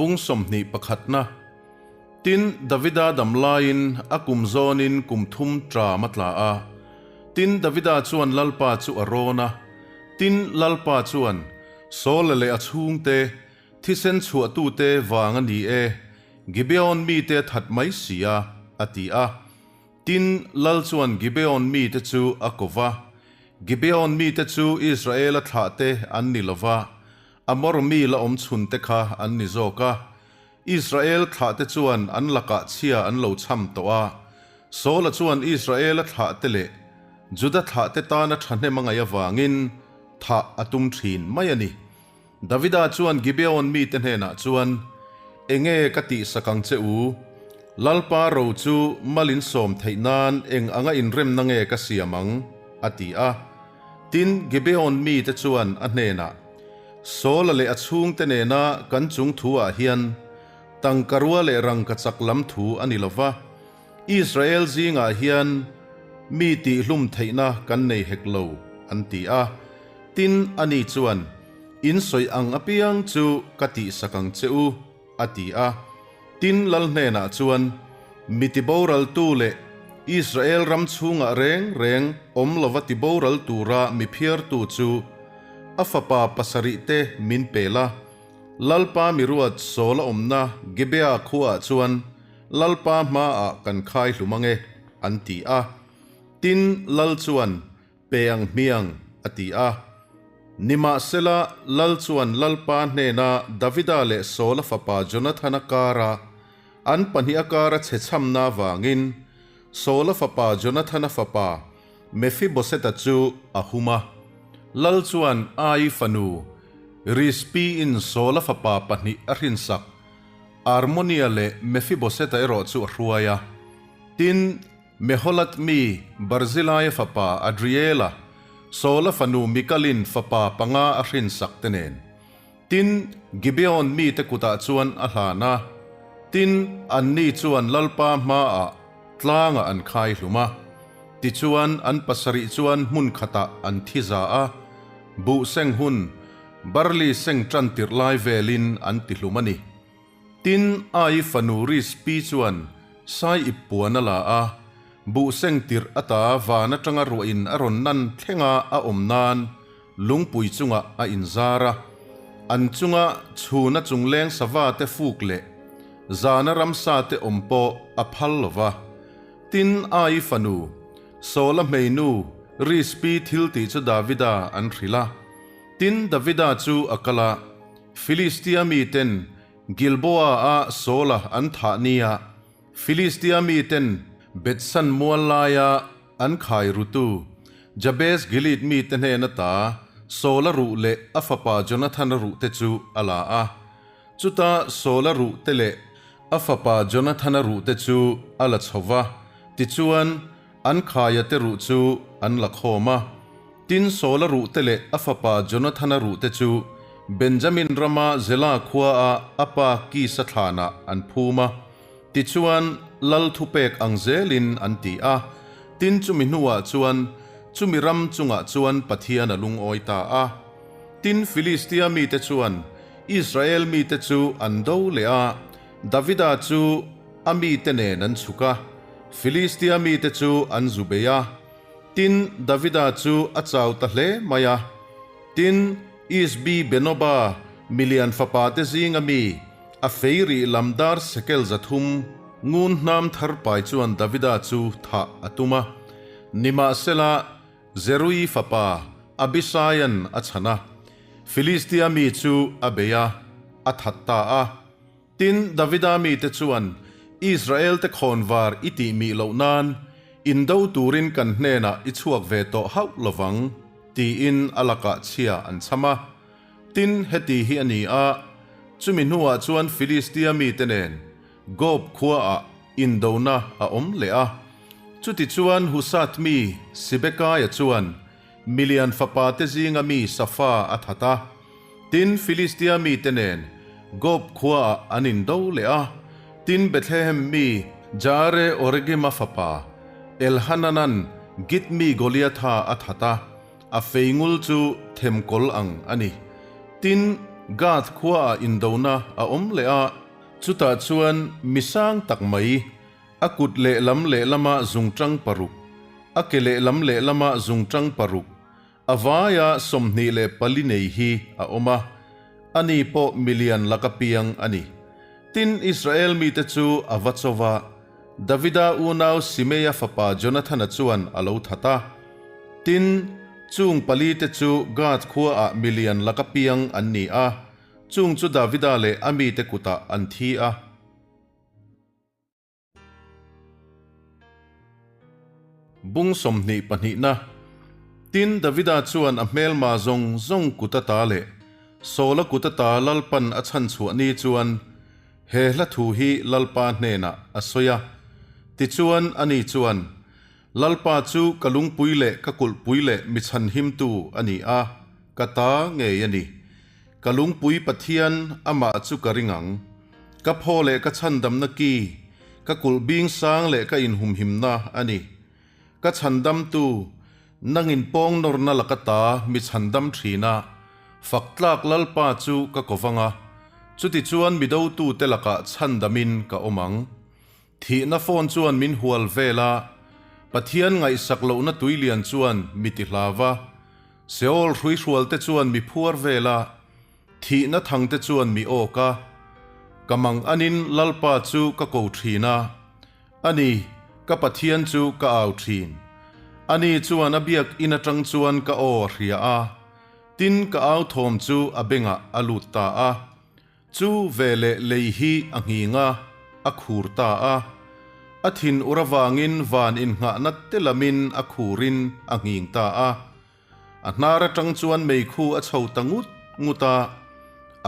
Bung 21 na. Tin, Davida dam laiin a kum zawnin kum thum ṭam a tla a. Tin, Davida chuan Lalpa chu a rawn a. Tin, Lalpa chuan, Saula leh a chhungte, thisen chhuahtute vang a ni e, Gibeon mite a that mai si a, a ti a. Tin, Lal chuan Gibeon mite chu a ko va. Gibeon mite chu Israela thlahte an ni lo va, Amor mi la awm chhunte kha an ni zawk a. Israel thlahte chuan an lakah chhia an lo chham tawh a. Saula chuan Israela thlahte leh Juda thlahte tana thahnem a ngaih avangin thah a tum thin mai a ni. Davida chuan Gibeon mite hnenah chuan, Enge ka tihsak ang che u? Lalpa ro chu mal in sawm theih nan eng anga inremna nge ka siam ang? a ti a. Tin, Gibeon mite chuan a hnenah, Saula leh a chhungte nena kan chung thu-ah hian tangkarua leh rangkachak lam thu a ni lo va, Israel zingah hian mi tihhlum theihna kan nei hek lo, an ti a. Tin, ani chuan, In sawi ang apiang chu ka tihsak ang che u, a ti a. Tin, lal hnenah chuan, Mi tiboraltu leh Israel ram chhungah reng reng awm lova tiboral tura mi phiartu chu a fapa pasarihte min pel a. Lalpa mi ruat Saula awmna Gibeah khuaah chuan Lalpa hmaah kan khai hlum ange, an ti a. Tin, Lal chuan, Pe ang hmiang, a ti a. Nimahsela, Lal chuan Lalpa hnena Davida leh Saula fapa Jonathana kara an pahnih a kara chhe chhamna avangin Saula fapa Jonathana fapa Mephiboseta chu a hum a. Lal chuan Ai fanu Rizpi-in Saula fapa pahnih a hrinsak Armonia leh Mephiboseta erawh chu a hruai a. Tin, Meholat mi Barzilaia fapa Adriela, Saula fanu Mikalin fapa panga a hrinsak te nen. Tin, Gibeon mite kutah chuan a hlan a. Tin, anni chuan Lalpa hmaah tlangah an khai hlum a. Tichuan, an pasarih chuan hmun khatah an thi za a, buh seng hun, barli seng tan tirh lai velin an ti hlum a ni. Tin, Ai fanu Rizpi chuan sai ip puan a la a, buh seng tirh ata van atanga ruahin a rawn nan thlenga a awm nan lungpui chungah a inzar a. An chunga chhuna chungleng sava te fuk leh zana ramsa te awm pawh a phal lo va. Tin, Ai fanu Saula hmeinu Rizpi thil tih chu Davida an hrilh a. Tin, Davida chu a kal a. Filistia miten Gilboa-a Saula an thah nia Filistia miten Bethsan mual laia an khai rutu Jabes Gilead mite hnen ata Saula ruh leh a fapa Jonathana ruh te chu a la a. Chuta Saula ruh te leh a fapa Jonathana ruh te chu a la chho va, tichuan an khaia te ruh chu an la khawm a. Tin, Saula ruhte leh a fapa Jonathana ruhte chu Benjamin rama Zela khuaah a pa Kisa thlanah an phum a. Tichuan, lal thupek ang zelin an ti a. Tin, chumi hnuah chuan chumi ram chungah chuan Pathian a lungawi ta a. Tin, Filistia mite chuan Israel mite chu an do leh a, Davida chu a mite nen an chhuk a, Filistia mite chu an zu bei a. Tin, Davida chu a chau ta hle mai a. Tin, Isbi Benoba milian fapate zinga mi, a fei rih lam dar sekel 300 ngun hnam thar pai chuan Davida chu thah a tum a. Nimahsela, Zerui fapa Abisaian a chhan a, Filistia mi chu a bei a, a that ta a. Tin, Davida mite chuan, Israelte khawnvar i tih mih loh nan, indo turin kan hnenah i chhuak ve tawh hauh lovang, tiin a lakah chhia an chham a. Tin, heti hi a ni a, chumi hnuah chuan Filistia mite nen Gob khuaah indona a awm leh a. Chutichuan Husat mi Sibekaia chuan Milian fapate zinga mi Safa a that a. Tin, Filistia mite nen Gob khuaah an indo leh a. Tin, Bethlehem mi Jaare Oregima fapa Elhananan Git mi Goliatha a that a, a feingul chu themkawl ang a ni. Tin, Gath khuaah indona a awm leh a, chutah chuan mi sang tak mai, a kut lehlam lehlama zungṭang paruk, a ke lehlam lehlama zungṭang paruk, a vaia 24 nei hi a awm a, ani pawh milian laka piang a ni. Tin, Israel mite chu a va cho va, Davida unau Simeia fapa Jonathana chuan a lo that a. Tin, chung palite chu Gath khuaah milian laka piang an ni a, chung chu Davida leh a mite kutah an thi a. Bung sawmhnih pahnihna. Tin, Davida chuan a hmelma zawng zawng kut ata leh Saula kut ata Lalpan a chhan chhuah ni chuan he hla thu hi Lalpa hnenah a sawi a. Tichuan, ani chuan, Lalpa chu ka lungpui leh ka kulhpui leh mi chhanhimtu a ni a, ka ta ngei a ni. Ka lungpui Pathian amah chu ka ring ang. Ka phaw leh ka chhandamna ki, ka kulh bing sang leh ka inhumhimna a ni. Ka chhandamtu, nangin pawng nawrna laka ta mi chhandam thin a, fak tlak Lalpa chu ka ko vang a, chutichuan mi dotute lakah chhandamin ka awm ang. Thihna phone chuan min hual vel a, Pathian ngaihsak lohna tuilian chuan mi ti hlau a, Seol hruihrual te chuan mi phuar vel a, thihna thang te chuan mi awk a. Ka mang anin Lalpa chu ka ko thin a, Ani, ka Pathian chu ka au thin. Ani chuan a biak in atang chuan ka aw a hria a, tin ka au thawm chu a bengah a lut ta a. Chu veleh lei hi a nghing a, a khur ta a. A thin ur avangin van innghahna te lamin a khurin a nghing ta a. A hnar atang chuan meikhu a chho ta ngut ngut a,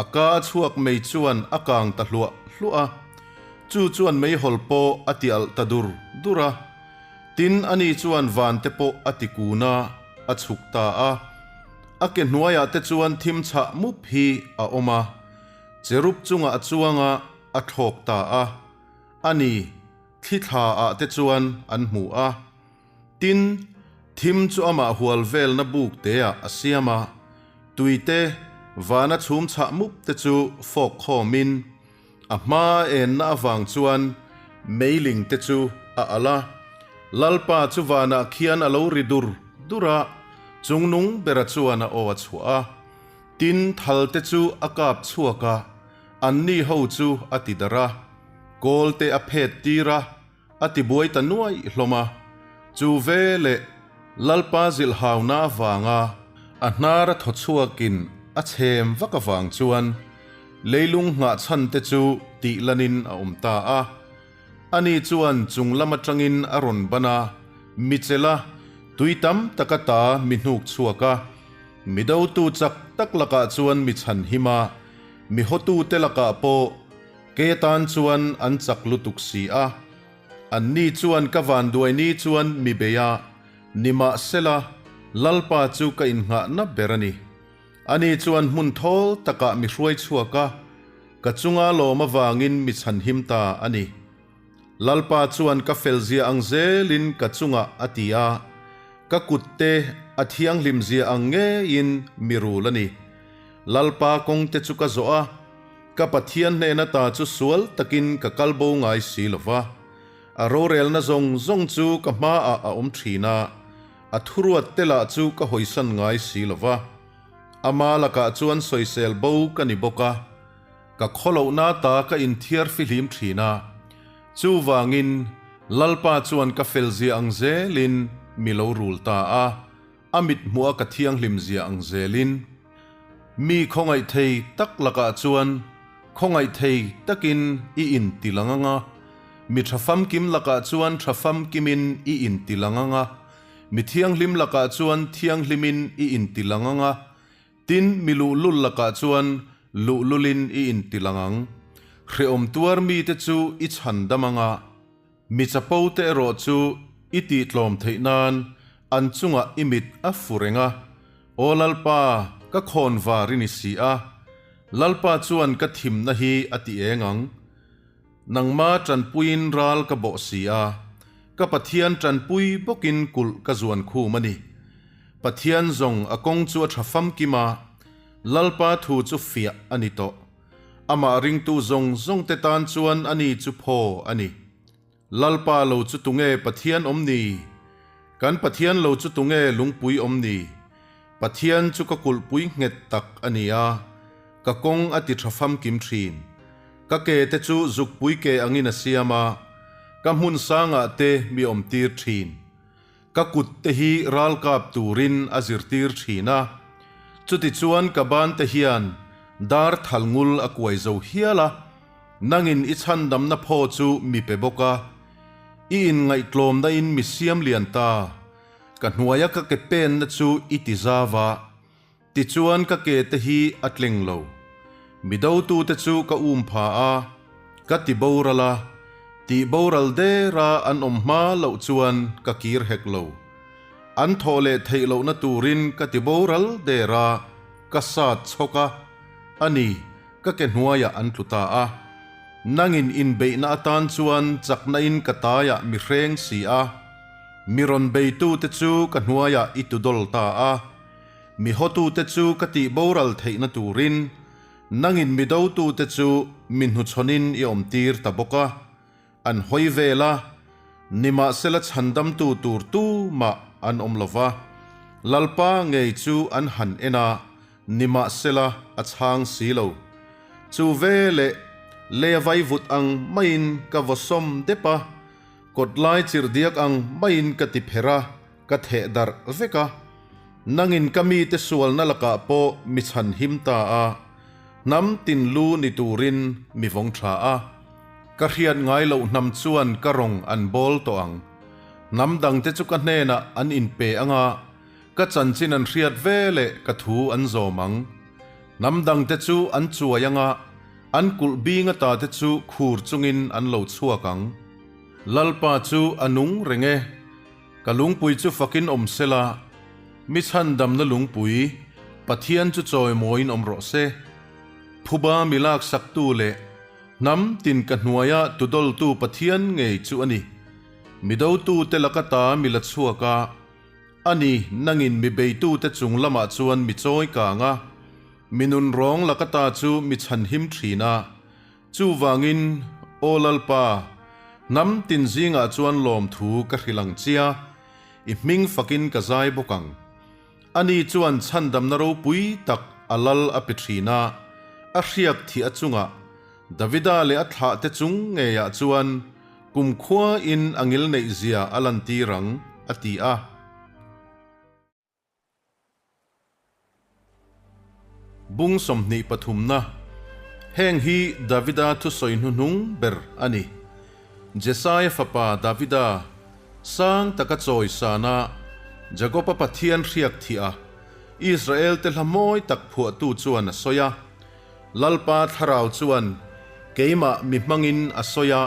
a ka a chhuak mei chuan a kang ta hluah hluah a. Chu chuan meihawl pawh a ti alh ta dur dur a. Tin, ani chuan van te pawh a ti kun a, a chhuk ta a. A ke hnuaiah te chuan thim chhah mup hi a awm a, cherub chungah a chuang a, a thlawk ta a. A ni, thli thla ah te chuan an hmu a. Tin, thim chu amah hual velna buk te ah a siam a, tui te, vana chhum chhah mup te chu fawk khawmin, A hma enna avang chuan meiling te chu a alh a, Lalpa chu vanah khian a lo ri dur dur a, chungnung bera chuan a aw a chhuah a. Tin, thal te chu a kap chhuak a, anni ho chu a ti darh a, kawl te a phet tir a, A tibuai ta nuaih hlawm a, chu veleh Lalpa zilhhauna avanga a hnar a thaw chhuakin a chhem vak avang chuan leilung nghah chhan te chu tih lanin a awm ta a. Ani chuan chung lam atangin a rawn ban a, mi chelh a, tui tam taka ta mi hnuk chhuak a, mi dotu chak tak lakah chuan mi chhanhim a, mi hawtute lakah pawh Kei atan chuan an chak lutuk si a, anni chuan ka vanduai ni chuan mi bei a, nimahsela Lalpa chu ka innghahna ber a ni. Ani chuan hmun thawl takah mi hruai chhuak a, ka chunga lawm avangin mi chhanhim ta a ni. Lalpa chuan ka felzia ang zelin ka chungah a ti a, ka kutte a thianghlimzia ang ngeiin mi rul a ni. Lalpa kawngte chu ka zawh a, Ka Pathian hnena ta chu sual takin ka kal bo ngai si lo va, a rorelna zawng zawng chu ka hmaah a awm thin a, a thuruat te lah chu ka hawisan ngai si lo va. Ama lakah chuan sawisel bo ka ni bawk a, ka khawlohna ta ka inthiar fihlim thin a. Chuvangin, Lalpa chuan ka felzia ang zelin mi lo rul ta a. A mit hmuh a ka thianghlim zia ang zelin, mi khawngaih thei tak lakah chuan khawngaih thei takin i inti lang ang a, mi tha famkim lakah chuan tha famkimin i inti lang ang a, mi thianghlim lakah chuan thianghlimin i inti lang ang a, tin mi luhlul lakah chuan luhlulin i inti lang ang. Hreawm tuar mite chu i chhandam ang a. Mi chapo te erawh chu i tihtlawm theih nan an chungah i mit a fu reng a, Aw Lalpa, ka khawn var i ni si a, Lalpa chuan ka thimna hi a ti eng ang. Nangma tanpuiin ral ka bawh si a, ka Pathian tanpui bawkin kulh ka zuan khum a ni. Pathian zawng a kawng chu a tha famkim a. Lalpa thu chu fiah a ni tawh. Amah ringtu zawng zawngte tan chuan ani chu phaw a ni. Lalpa lo chu tunge Pathian awm ni? Kan Pathian lo chu tunge lungpui awm ni? Pathian chu ka kulhpui nghet tak a ni a, ka kawng a ti tha famkim thin. Ka ke te chu zukpui ke angin a siam a, ka hmun sangah te mi awm tir thin. Ka kut te hi ral kap turin a zirtir thin a, chutichuan ka ban te hian dar thal ngul a kuai zo hial a, nangin i chhandamna phaw chu mi pe bawk a, i inngaihtlawmna in mi siam lian ta, ka hnuaia ka ke penna chu i ti zau a. Tichuan ka ke te hi a tleng lo. Mi dotute chu ka um pha a, ka ti boral a, tih boral der a an awm hma loh chuan ka kir hek lo. An thawh leh theih lohna turin ka ti boral der a, ka sat chhawk a, a ni, ka ke hnuaiah an tlu ta a. Nangin inbeihna atan chuan chakna in ka taiah mi hreng si a, mi rawn beitute chu ka hnuaiah i tudawl ta a. Mi hawtute chu ka tih boral theihna turin nangin mi dotute chu mi hnuchhawnin i awmtir ta bawk a, an hawi vel a, nimahsela chhandamtu tur tumah an awm lo va, Lalpa ngei chu an han en a, nimahsela a chhang si lo. Chu veleh leia vaivut ang maiin ka vawsawm dep a, kawtlai chirhdiak ang maiin ka ti pherh a, Ka theh darh vek a, nangin ka mite sualna lakah pawh mi chhan him ta a, hnam tin lu ni turin mi vawng tha a. Ka hriat ngai loh hnam chuan ka rawng an bawl tawh ang. Hnam dangte chu ka hnenah an inpe ang a, ka chanchin an hriat ve leh ka thu an zawm ang. Hnam dangte chu an chuai ang a, an kulh bing ata te chu khur chungin an lo chhuak ang. Lalpa chu a nung reng e. Ka lungpui chu fakin awm sela, mi chhandamna lungpui, Pathian chu chawimawiin awm rawh se. Phuba mi laksaktu leh hnam tin ka hnuaia tudawltu Pathian ngei chu a ni. Mi dotute laka ta mi la chhuak a, a ni nangin mi beitute chung lamah chuan mi chawi kang a, mi nunrawng laka ta chu mi chhanhim thin a. Chuvangin, Aw Lalpa, hnam tin zingah chuan lawmthu ka hrilh ang chia, i hming fakin ka zai bawk ang. Ani chuan chhandamna ropui tak a lal a pe thin a, a hriak thih a chungah, Davida leh a thlahte chung ngeiah chuan kumkhuain a ngilneihzia a lantir ang, a ti a. Bung 23 na, Heng hi Davida thusawi hnuhnung ber a ni. Jesaia fapa Davida, sang taka chawi sana Jakoba Pathian hriak thih a, Israelte hla mawi tak phuahtu chuan a sawi a. Lalpa thlarau chuan keimah mi hmangin a sawi a,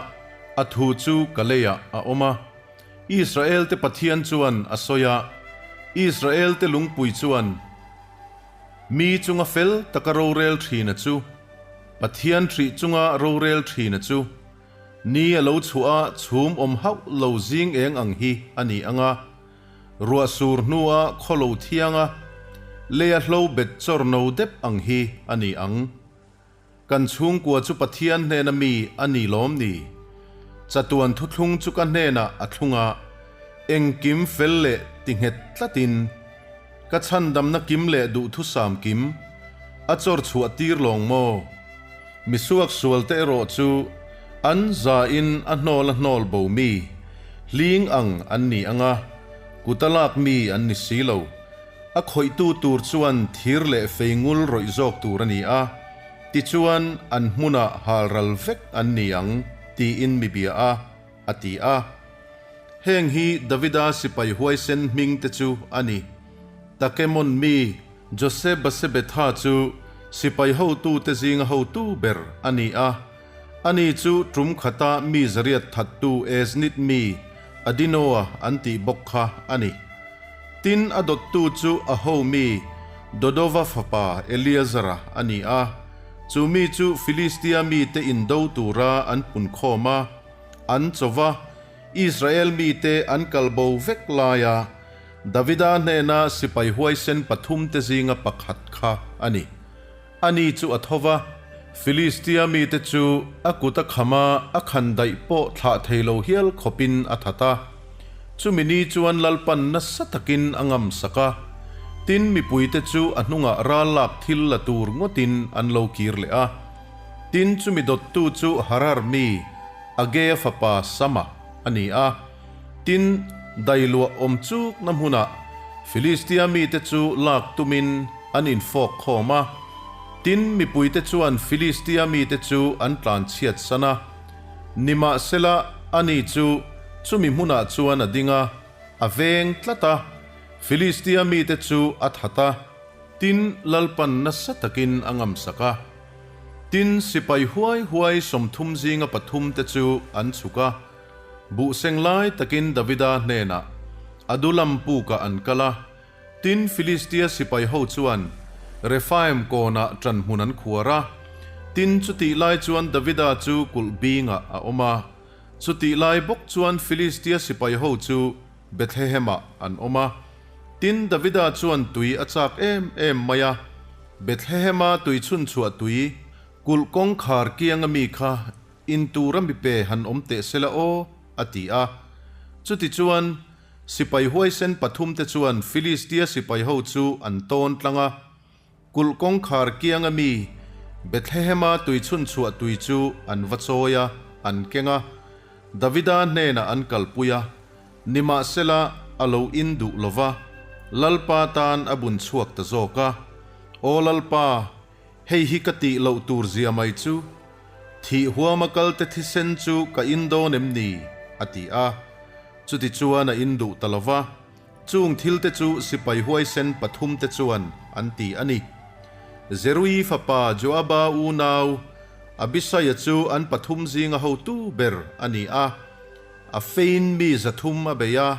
a thu chu ka leiah a awm a. Israelte Pathian chuan a sawi a, Israelte lungpui chuan, Mi chunga fel taka rorel thina chu, Pathian hrih chunga rorel thina chu, ni a lo chhuah a chhum awm hauh lo zing eng ang hi a ni ang a, ruah sur hnua khaw lo thiang a, leia hlo bet chawr no dep ang hi a ni ang. Kan chhungkua chu Pathian hnena mi a ni lawm ni? Chatuan thuthlung chu ka hnenah a thlung a, engkim fel leh ti nghet tlatin, ka chhandamna kim leh duhthusam kim a chawr chhuah tir lawng maw? Misuak sualte erawh chu an zain a hnawl a hnawl bo mi, hling ang an ni ang a, kut a lak mi an ni si lo. A khawihtu tur chuan thir leh fei ngul rawih zawk tur a ni a, tichuan an hmunah halral vek an ni ang, tiin mi bia a, a ti a. Heng hi Davida sipai huaisen hming te chu a ni. Takemon mi Josebasebetha chu sipai hotute zinga hotu ber a ni a, ani chu tum khata mi zariat thattu Eznit mi Adinoa an tih bawk kha a ni. Tin, a dawttu chu a ho mi Dodova fapa Eleazara a ni a, chu mi chu Filistia mite indo tura an punkhawm a, an cho va, Israel mite an kal bo vek laia Davida hnena sipai huaisen pathumte zinga pakhat kha a ni. Ani chu a tho va, Filistia mite chu a kut a kham a, a khandaih pawh thlah thei lo hial khawpin a that a. Chumi ni chuan Lalpan nasa takin a ngamsak a, tin mipuite chu a hnungah ral lak thil la tur ngawtin an lo kir leh a. Tin chumi dawttu chu Harar mi Agea fapa Sama a ni a. Tin, dailuah awm chukna hmunah Filistia mite chu lak tumin an infawk khawm a. Tin, mipuite chuan Filistia mite chu an tlanchhiat san a. Nimahsela, ani chu chumi hmunah chuan a ding a, a veng tlat a, Filistia mite chu a that a. Tin, Lalpan nasa takin a ngamsak a. Tin, sipai huai huai 30 zinga pathumte chu an chhuk a. Buh seng lai takin Davida hnenah Adulam pukah an kal a, tin Filistia sipai ho chuan Rephaim kawnah ṭan hmun an khuar a. Tin chutih lai chuan Davida chu kulh bingah a awm a, chutih lai bawk chuan Filistia sipai ho chu Bethlehemah an awm a. Tin Davida chuan tui a chak em em mai a, Bethlehema tui chhunchhuah tui kulh kawngkhar kianga mi kha In tura mi pe han awm teh se la aw, a ti a. Chutichuan, sipai huaisen pathumte chuan Filistia sipaiho chu an tawn tlang a. Kulh kawngkhar kianga mi Bethlehema tuichhunchhuah tui chu an va chawi a, an keng a. Davida hnenah an kalpui a, nimahsela a lo in duh lo va, Lalpa tan a bun chhuak ta zawk a. Aw Lalpa, Hei hi ka tih loh tur zia mai chu, Thih huama kalte thisen chu ka in dawn em ni? a ti a. Chutichuan a in duh ta lo va, chung thilte chu sipai huaisen pathumte chuan an ti a ni. Zeruii fapa Joaba unau Abisaia chu an pathum zinga hotu ber a ni a, a fein mi 300 a bei a,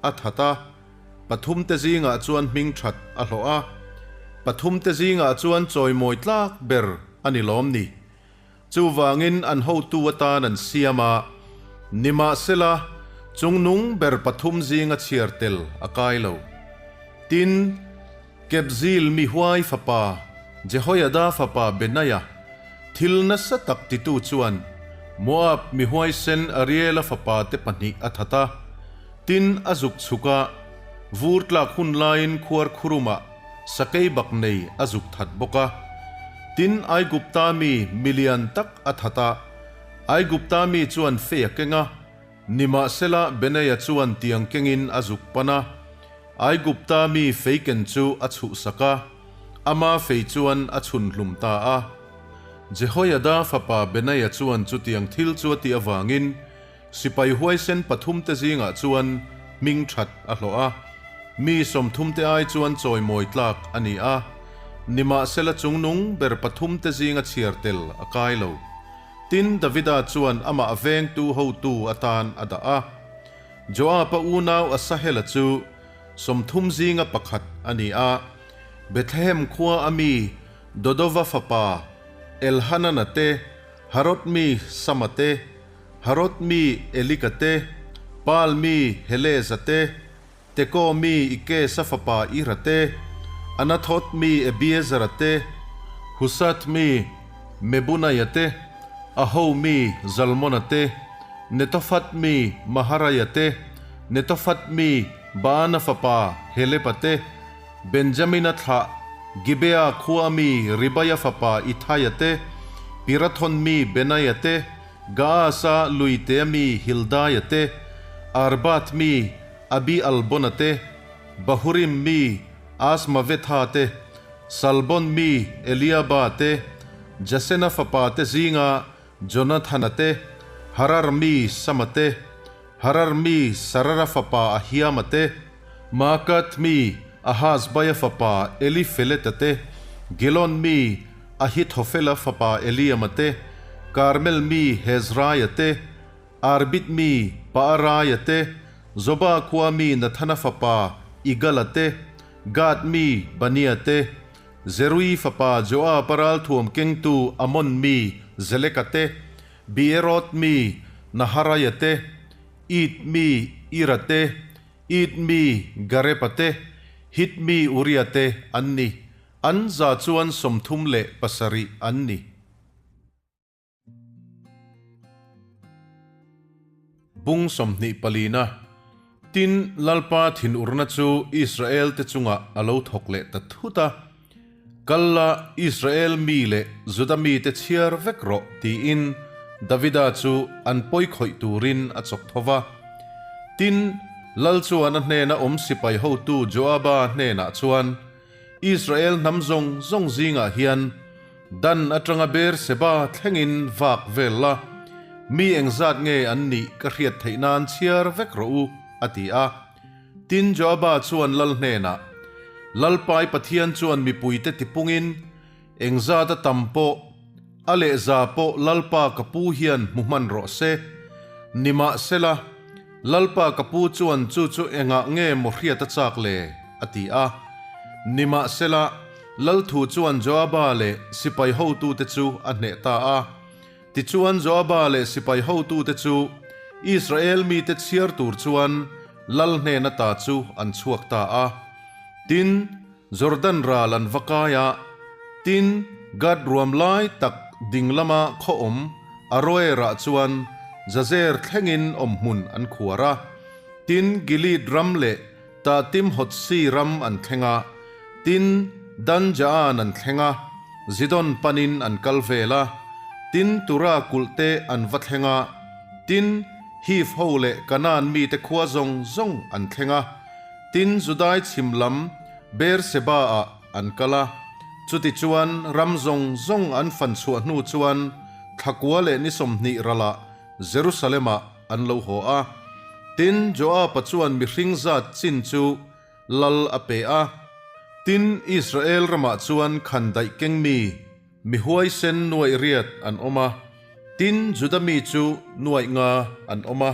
A that a, pathumte zingah chuan hming that a hlawh a, pathumte zingah chuan chawimawi tlak ber a ni lawm ni. Chuvangin an hotu atan an siam a, nimahsela chungnung ber pathum zinga chhiar tel a kai lo. Tin, Kepzil mi huai fapa Jehoiada fapa Benaia thil nasa tak titu chuan Moab mi huaisen Ariela fapa te pahnih a that a. Tin, a zuk chhuk a, vur tlak hun laiin khuar khurumah sakei bak nei a zuk that bawk a. Tin, Aigupta mi milian tak a that a, Aigupta mi chuan fei a keng a, Nimahsela Benaia chuan tiang kengin a zuk pan a, Aigupta mi feiken chu a chhuhsak a, ama fei chuan a chhun hlum ta a. Jehoiada fapa Benaia chuan chutiang thil chu a tih avangin sipai huaisen pathumte zingah chuan hming that a hlawh a, mi sawmthumte ai chuan chawimawi tlak a ni a, nimahsela chungnung ber pathumte zinga chhiar tel a kai lo. Tin, Davida chuan amah vengtu hotu atan a dah a. Joaba unau Asahela chu 30 zinga pakhat a ni a, Bethlehem khua a mi Dodova fapa Elhanana te, Harod mi Sama te, Harod mi Elika te, Paal mi Heleza te, Tekoa mi Ikesa fapa Ira te, Anathoth mi Ebiezera te, Husath mi Mebunaia te, Aho mi Zalmona te, Netophath mi Maharaia te, Netophath mi Baana fapa Helepa te, Benjamina thlah Gibea khua mi Ribaia fapa Ithaia te, Pirathon mi Benaia te, Gaasa luitea mi Hildaia te, Arbath mi Abi Albona te, Bahurim mi Asmavetha te, Salbon mi Eliaba te, Jasena fapa te zinga Jonathana te, Harar mi Sama te, Harar mi Sarara fapa Ahiama te, Maakath mi Ahazbaia fapa Elifeleta te, Gilon mi Ahithofela fapa Eliama te, Karmel mi Hezraia te, Arbit mi Paaraia te, Zoba khua mi Nathana fapa Igala te, Gad mi Bania te, Zerui fapa Joaba ralthuam kengtu Amon mi Zeleka te, Beeroth mi Naharaia te, It mi Ira te, It mi Garepa te, Hit mi Uria te an ni. An za chuan 37 an ni. Bung 24na, Tin, Lalpa thinurna chu Israel-te chungah a lo thawk leh ta thut a, Kal la, Israel mi leh Juda mite chhiar vek rawh, tiin Davida chu an pawi khawih turin a chawk tho va. Tin, lal chuan a hnena awm sipai hotu Joaba hnenah chuan, Israel hnam zawng zawng zingah hian Dan atanga Beer-seba thlengin vak vel la, mi engzat nge an nih ka hriat theih nan chhiar vek rawh u, a ti a. Tin, Joaba chuan lal hnenah, Lalpai Pathian chuan mipuite tipungin engzat a tam pawh, a lehza pawh Lalpa ka pu hian hmu hman rawh se. Nimahsela, Lalpa ka pu chuan chu chu engah nge maw hriat a chak le? a ti a. Nimahsela, Lal thu chuan Joaba leh sipai hotute chu a hneh ta a. Tichuan Joaba leh sipai hotute chu Israel mite chhiar tur chuan lal hnen ata chu an chhuak ta a. Tin, Jordan ral an va kai a, tin, Gad ruam lai tak ding lama khaw awm Aroer-ah chuan Jazer thlengin awmhmun an khuar a. Tin, Gilead ram leh Tahtim-Hotsi ram an thleng a, tin, Dan Jaan an thleng a, Zidon panin an kal vel a, tin, Tura kulh te an va thleng a, tin, Hiv ho leh Kanaan mite khua zawng zawng an thleng a, tin, Judai chhim lam Beer-seba-ah an kal a. Chutichuan, ram zawng zawng an fan chhuah hnu chuan thlakua leh ni 20 ralah Jerusalem-ah an lo haw a. Tin, Joab-a chuan mihring zat chin chu lal a pe a. Tin, Israel ramah chuan khandaih keng mi, mi huaisen nuaih riat an awm a. Tin, Juda mi chu nuaih nga an awm a.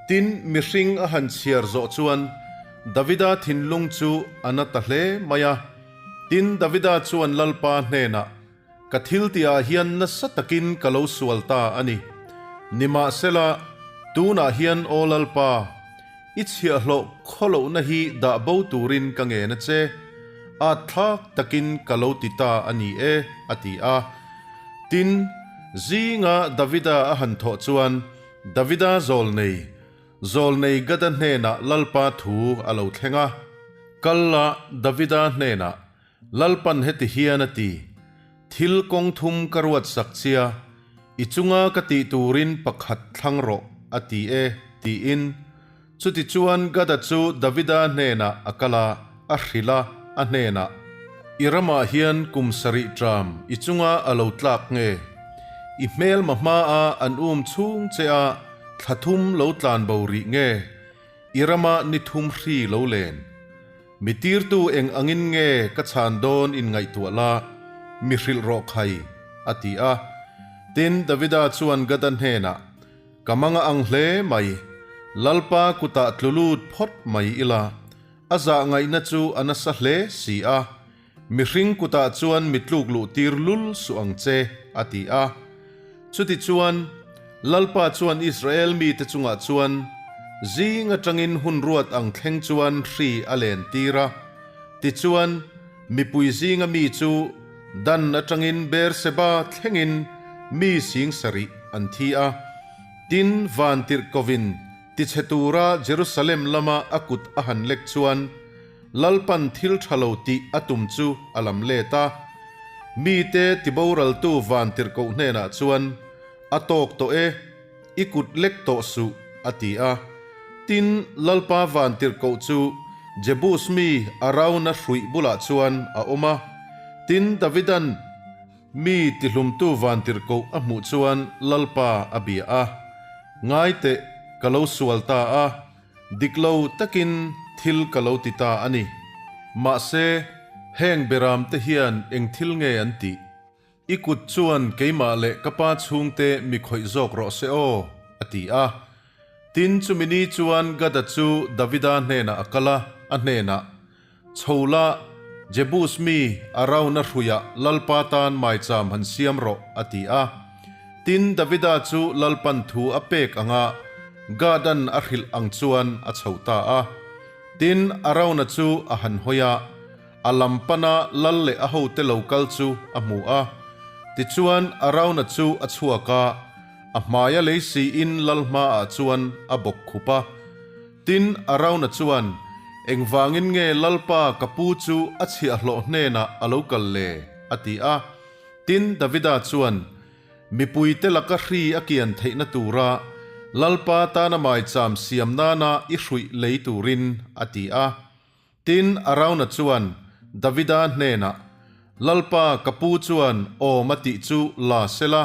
Tin, mihring a han chhiar zawh chuan Davida thinlung chu a na ta hle mai a. Tin, Davida chuan Lalpa hnenah, Ka thil tihah hian nasa takin ka lo sual ta a ni. Nimahsela, tunah hian Aw Lalpa, i chhiahhlawh khawlohna hi dah bo turin ka ngen a che, at thlak takin ka lo ti ta a ni e, a ti a. Tin, zinga Davida a han thawh chuan Davida zawlnei, zawlnei Gada hnenah Lalpa thu a lo thleng a. Kal la, Davida hnenah, Lalpan heti hian a ti, Thil kawng thum ka ruat sak chia, i chunga ka tih turin pakhat thlang rawh, a ti e, tiin. Chutichuan Gada chu Davida hnenah a kal a, a hrilh a, a hnenah, I ramah hian kum sarih ṭam i chunga a lo tlak nge? I hmelma hmaa an um chhung che a thla thum lo tlan bo rih nge? I ramah ni thum hri lo len. Mi tirtu eng angin nge ka chhan dawn in ngaihtuah la, mi hrilh rawh khai, a ti a. Tin, Davida chuan Gada hnenah, Ka manga ang hle mai, Lalpa kutah tlu lut phawt mai ila, a zah ngaihna chu a nasa hle si a, mihring kutah chuan mi tluk luh tir lul suh ang che, a ti a. Chutichuan, Lalpa chuan Israel mite chungah chuan zing atangin hun ruat ang thleng chuan hri a len tir a. Tichuan, mipui zinga mi chu Dan atangin Beer-seba thlengin mi sing sarih an thi a. Tin, vantirhkovin tichhe tura Jerusalem lama a kut a han lek chuan, Lalpan thil tha lo tih a tum chu a lam let a. Mite tiboraltu vantirhkoh hnenah chuan, A tawk tawh e, i kut lek tawh suh, a ti a. Tin, Lalpa vantirhkoh chu Jebus mi Arauna hruih bulah chuan a awm a. Tin, Davidan mi tihlumtu vantirhkoh a hmuh chuan Lalpa a bia a, Ngai teh, ka lo sual ta a, Dik lo takin thil ka lo ti ta a ni. Mahse, heng beramte hian eng thil nge an tih? I kut chuan keimah leh ka pa chhungte mi khawih zawk rawh se aw, a ti a. Tin, chumi ni chuan Gada chu Davida hnenah a kal a, a hnenah, Chho la, Jebus mi Arauna hruiah Lalpa tan maicham han siam rawh, a ti a. Tin, Davida chu Lalpan thu a pek anga Gad-an a hrilh ang chuan a chho ta a. Tin, Arauna chu a han hawi a. a lam pana lal leh a hote lo kal chu a hmu a. Tichuan, Arauna chu a chhuak a, a hmaia lei siin lal hmaah chuan a bawk khup a. Tin, Arauna chuan, Engvangin nge lalpa ka pu chu a chhiahhlawh hnenah a lo kal le? a ti a. Tin, Davida chuan, Mipuite laka hri a kian theihna tura Lalpa tana maicham siam nana i hruih lei turin, a ti a. Tin, Arauna chuan Davida hnenah, Lalpa ka pu chuan awm a tih chu la sela,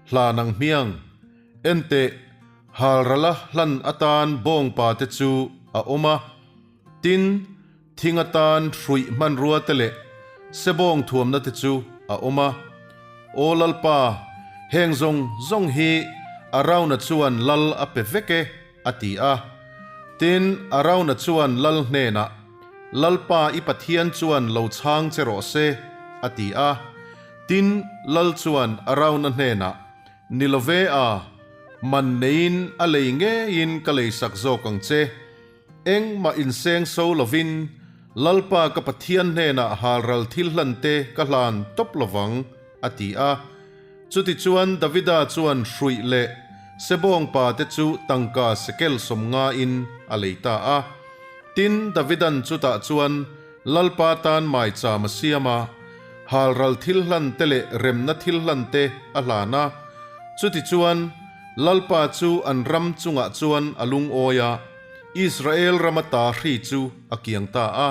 hla nang hmiang. Enteh, halrala hlan atan bawngpa te chu a awm a. Tin, thing atan hruih hmanrua te leh sebawng thuamna te chu a awm a. Aw Lalpa, heng zawng zawng hi Arauna chuan lal a pe vek e, a ti a. Tin, Arauna chuan lal hnenah, Lalpa i Pathian chuan lo chhang che rawh se, a ti a. Tin, lal chuan Arauna hnenah, Ni lo ve a, man neiin a lei ngeiin ka leisak zawk ang che. Engmah inseng so lovin Lalpa ka Pathian hnenah halral thil hlante ka hlan tawp lovang, a ti a. Chutichuan Davida chuan hruih leh sebawngpa te chu tangka sekel sawmngain a lei ta a. Tin, Davidan chutah chuan Lalpa tan maicham a siam a, halral thil hlante leh remna thil hlante a hlan a. Chutichuan Lalpa chu an ram chungah chuan a lungawi a, Israel rama ta hri chu a kiang ta a.